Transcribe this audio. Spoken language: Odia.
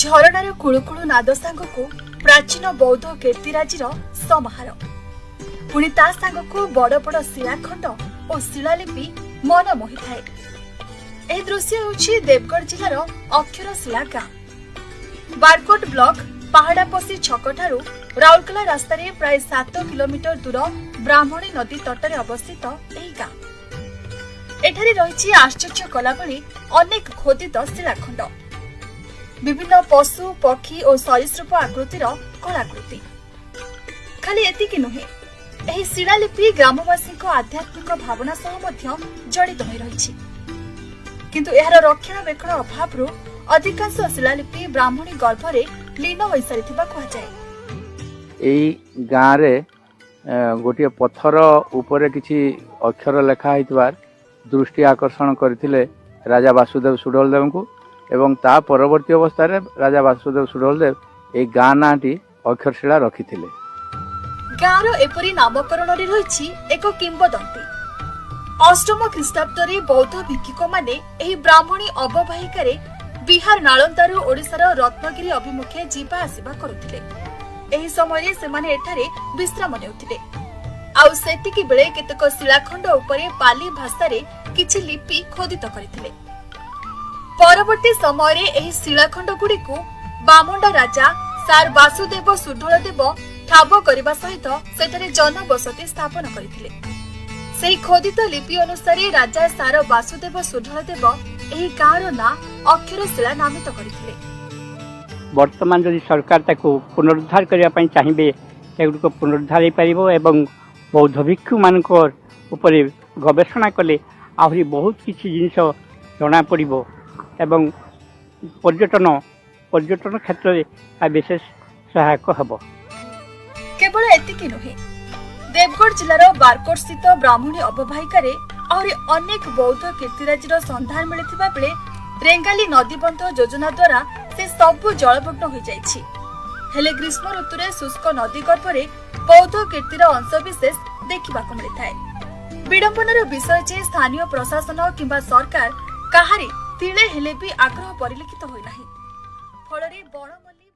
ଝରଣାର କୁଳୁକୁଳୁ ନାଦ ସାଙ୍ଗକୁ ପ୍ରାଚୀନ ବୌଦ୍ଧ କୀର୍ତ୍ତିରାଜିର ସମାହାର, ପୁଣି ତା ସାଙ୍ଗକୁ ବଡ଼ ବଡ଼ ଶିଳାଖଣ୍ଡ ଓ ଶିଳାଲିପି ମନ ମୋହିଥାଏ। ଏହି ଦୃଶ୍ୟ ହେଉଛି ଦେବଗଡ଼ ଜିଲ୍ଲାର ଅକ୍ଷରଶିଳା ଗାଁ। ବାରକୋଟ ବ୍ଲକ ପାହାଡ଼ାପଶି ଛକଠାରୁ ରାଉରକେଲା ରାସ୍ତାରେ ପ୍ରାୟ 7 କିଲୋମିଟର ଦୂର ବ୍ରାହ୍ମଣୀ ନଦୀ ତଟରେ ଅବସ୍ଥିତ ଏହି ଗାଁ। ଏଠାରେ ରହିଛି ଆଶ୍ଚର୍ଯ୍ୟ କଲାଭଳି ଅନେକ ଖୋଦିତ ଶିଳାଖଣ୍ଡ, ବିଭିନ୍ନ ପଶୁ, ପକ୍ଷୀ ଓ ସରୀସୃପ ଆକୃତିର କଳାକୃତି। ଖାଲି ଏତିକି ନୁହେଁ, ଏହି ଶିଳାଲିପି ଗ୍ରାମବାସୀଙ୍କ ଆଧ୍ୟାତ୍ମିକ ଭାବନା ସହ ମଧ୍ୟ ଜଡ଼ିତ ହୋଇ ରହିଛି। କିନ୍ତୁ ଏହାର ରକ୍ଷଣାବେକ୍ଷଣ ଅଭାବରୁ ଅଧିକାଂଶ ଶିଳାଲିପି ବ୍ରାହ୍ମଣୀ ଗର୍ଭରେ ଲୀନ ହୋଇସାରିଥିବା କୁହାଯାଏ। ଏଇ ଗାଁରେ ଗୋଟିଏ ପଥର ଉପରେ କିଛି ଅକ୍ଷର ଲେଖା ହେଇଥିବାର ଦୃଷ୍ଟି ଆକର୍ଷଣ କରିଥିଲେ ରାଜା ବାସୁଦେବ ସୁଢଳ ଦେବଙ୍କୁ ଏବଂ ତା ପରବର୍ତ୍ତୀ ଅବସ୍ଥାରେ ରାଜା ବାସୁଦେବ ସୁଢଳ ଦେବ ଏଇ ଗାଁ ନାଁଟି ଅକ୍ଷରଶିଳା ରଖିଥିଲେ। ଗାଁର ଏପରି ନାମକରଣରେ ରହିଛି ଏକ କିମ୍ବଦନ୍ତୀ। ଅଷ୍ଟମ ଖ୍ରୀଷ୍ଟାବ୍ଦରେ ବୌଦ୍ଧ ଭିକ୍ଷୁକମାନେ ଏହି ବ୍ରାହ୍ମଣୀ ଅବବାହିକାରେ ବିହାର ନାଳନ୍ଦାରୁ ଓଡ଼ିଶାର ରତ୍ନଗିରି ଅଭିମୁଖେ ଯିବା ଆସିବା କରୁଥିଲେ। ଏହି ସମୟରେ ସେମାନେ ଏଠାରେ ବିଶ୍ରାମ ନେଉଥିଲେ। ଆଉ ସେତିକି ବେଳେ କେତେକ ଶିଳାଖଣ୍ଡ ଉପରେ ପାଲି ଭାଷାରେ କିଛି ଲିପି ଖୋଦିତ କରିଥିଲେ। ପରବର୍ତ୍ତୀ ସମୟରେ ଏହି ଶିଳାଖଣ୍ଡଗୁଡ଼ିକୁ ବାମଣ୍ଡା ରାଜା ସାର୍ ବାସୁଦେବ ସୁଢଳ ଦେବ ଠାବ କରିବା ସହିତ ସେଠାରେ ଜନବସତି ସ୍ଥାପନ କରିଥିଲେ। ସେହି ଖୋଦିତ ଲିପି ଅନୁସାରେ ରାଜା ସାର ବାସୁଦେବ ସୁଢଳ ଦେବ ଏହି ଗାଁର ନାଁ ଅକ୍ଷରଶିଳା ନାମିତ କରିଥିଲେ। ବର୍ତ୍ତମାନ ଯଦି ସରକାର ତାକୁ ପୁନରୁଦ୍ଧାର କରିବା ପାଇଁ ଚାହିଁବେ, ସେଗୁଡ଼ିକ ପୁନରୁଦ୍ଧାର ହେଇପାରିବ ଏବଂ ବୌଦ୍ଧ ଭିକ୍ଷୁମାନଙ୍କ ଉପରେ ଗବେଷଣା କଲେ ଆହୁରି ବହୁତ କିଛି ଜିନିଷ ଜଣାପଡ଼ିବ ଏବଂ ପର୍ଯ୍ୟଟନ କ୍ଷେତ୍ରରେ ଏହା ବିଶେଷ ସହାୟକ ହେବ। କେବଳ ଏତିକି ନୁହେଁ, ଦେବଗଡ଼ ଜିଲ୍ଲାର ବାରକୋଟ ସ୍ଥିତ ବ୍ରାହ୍ମଣୀ ଅବବାହିକାରେ ଆହୁରି ଅନେକ ବୌଦ୍ଧ କୀର୍ତ୍ତିରାଜିର ସନ୍ଧାନ ମିଳିଥିବା ବେଳେ ରେଙ୍ଗାଲି ନଦୀବନ୍ଧ ଯୋଜନା ଦ୍ୱାରା ସେ ସବୁ ଜଳମଗ୍ନ ହୋଇଯାଇଛି। ହେଲେ ଗ୍ରୀଷ୍ମ ଋତୁରେ ଶୁଷ୍କ ନଦୀ ଗର୍ଭରେ ବୌଦ୍ଧ କୀର୍ତ୍ତିର ଅଂଶବିଶେଷ ଦେଖିବାକୁ ମିଳିଥାଏ। ବିଡ଼ମ୍ବନାର ବିଷୟ ଯେ ସ୍ଥାନୀୟ ପ୍ରଶାସନ କିମ୍ବା ସରକାର କାହାରି ତିଳେ ହେଲେ ବି ଆଗ୍ରହ ପରିଲକ୍ଷିତ ହୋଇନାହିଁ। ଫଳରେ ବଣମଲ୍ଲୀ